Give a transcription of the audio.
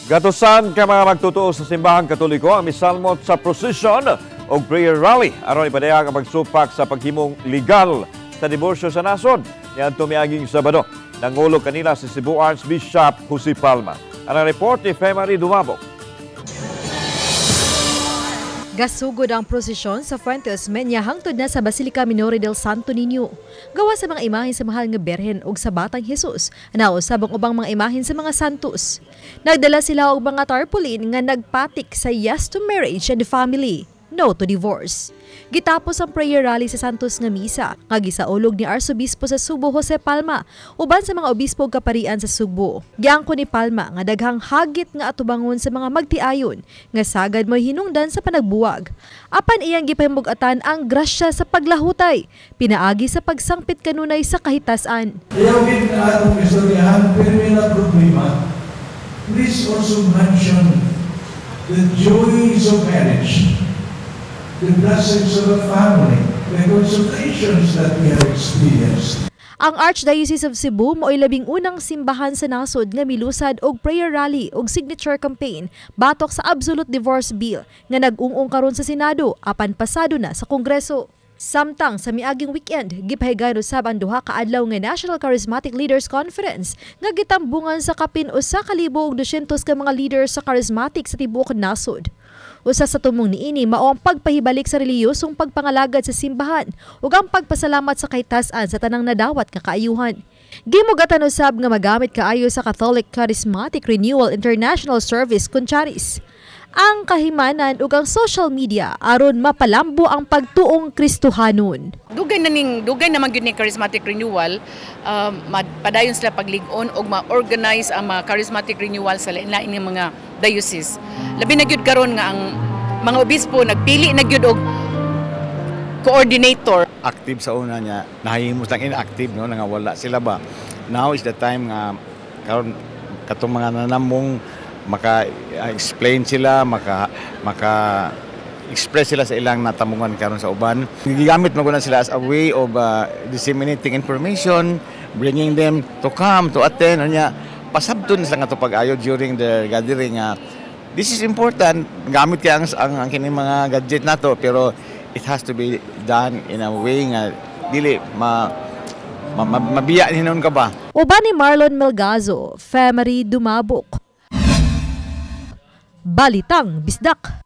Gatusan ka mga magtotoo sa Simbahang Katoliko ang misalmot sa procession o prayer rally aron ipadayag ang pagsupak sa paghimong legal sa diborsyo sa nasod niadto miaging Sabado. Nangulo kanila si Cebu Archbishop Jose Palma. Ang report ni Femary Dumabok. Gasugod ang prosesyon sa Fuente Osmeña hangtod na sa Basilica Minore del Santo Niño. Gawa sa mga imahen sa Mahal nga Berhen ug sa Batang Jesus, nausab ang ubang mga imahen sa mga santos. Nagdala sila og mga tarpaulin nga nagpatik sa "Yes to Marriage and Family, No to Divorce." Gitapos ang prayer rally sa Santos nga misa nga gisaulog ni Arsobispo sa Subo Jose Palma uban sa mga obispo ug kaparian sa Sugbo. Giangko ni Palma nga daghang hagit nga atubangon sa mga magtiayon nga sagad mo hinungdan sa panagbuwag. Apan iyang gipahimug-atan ang grasya sa paglahutay pinaagi sa pagsangpit kanunay sa kahitasan. Ayaw gid na atong istoryahan pero na problema. Please also mention the joys of marriage, the blessings of the family, the consolations that we have experienced. Ang Archdiocese of Cebu mao'y 11 simbahan sa nasod nga milusad og prayer rally ug signature campaign batok sa Absolute Divorce Bill nga nag-ung-ung karon sa Senado apan pasado na sa Kongreso. Samtang sa miaging weekend, gipahigayon usab ang 2 ka adlaw nga National Charismatic Leaders Conference nga gitambungan sa kapin 1,200 ka mga leaders sa charismatic sa tibuok nasod. Usa sa tumong niini mao ang pagpahibalik sa relihiyosong pagpangalagad sa simbahan ug ang pagpasalamat sa kahitasan sa tanang nadawat nga kaayuhan. Gimugatan usab nga magamit kaayo sa Catholic Charismatic Renewal International Service, CONCHARIS, ang kahimanan ug ang social media aron mapalambo ang pagtuong Kristohanon. Dugay naman gyud ni charismatic renewal, padayon sila paglig-on og ma-organize ang mga charismatic renewal sa lain-lain nga mga diocese. Labi na gyud karon nga ang mga obispo nagpili na gyud og coordinator. Active sa una niya, nahimos lang inactive, no, nangawala sila ba. Now is the time nga karon katong mga nanamong maka-explain sila, maka maka express sila sa ilang natamungan karon sa uban. Gigamit mo na sila as a way of disseminating information, bringing them to come to attend unya pasabton sila nga to pag-ayo during the gathering nga this is important. Gamit kay ang kining mga gadget nato, pero it has to be done in a way nga dili ma mabiya hinuon ka ba. Uban ni Marlon Melgazo, Femery Dumabok. Balitang Bisdak.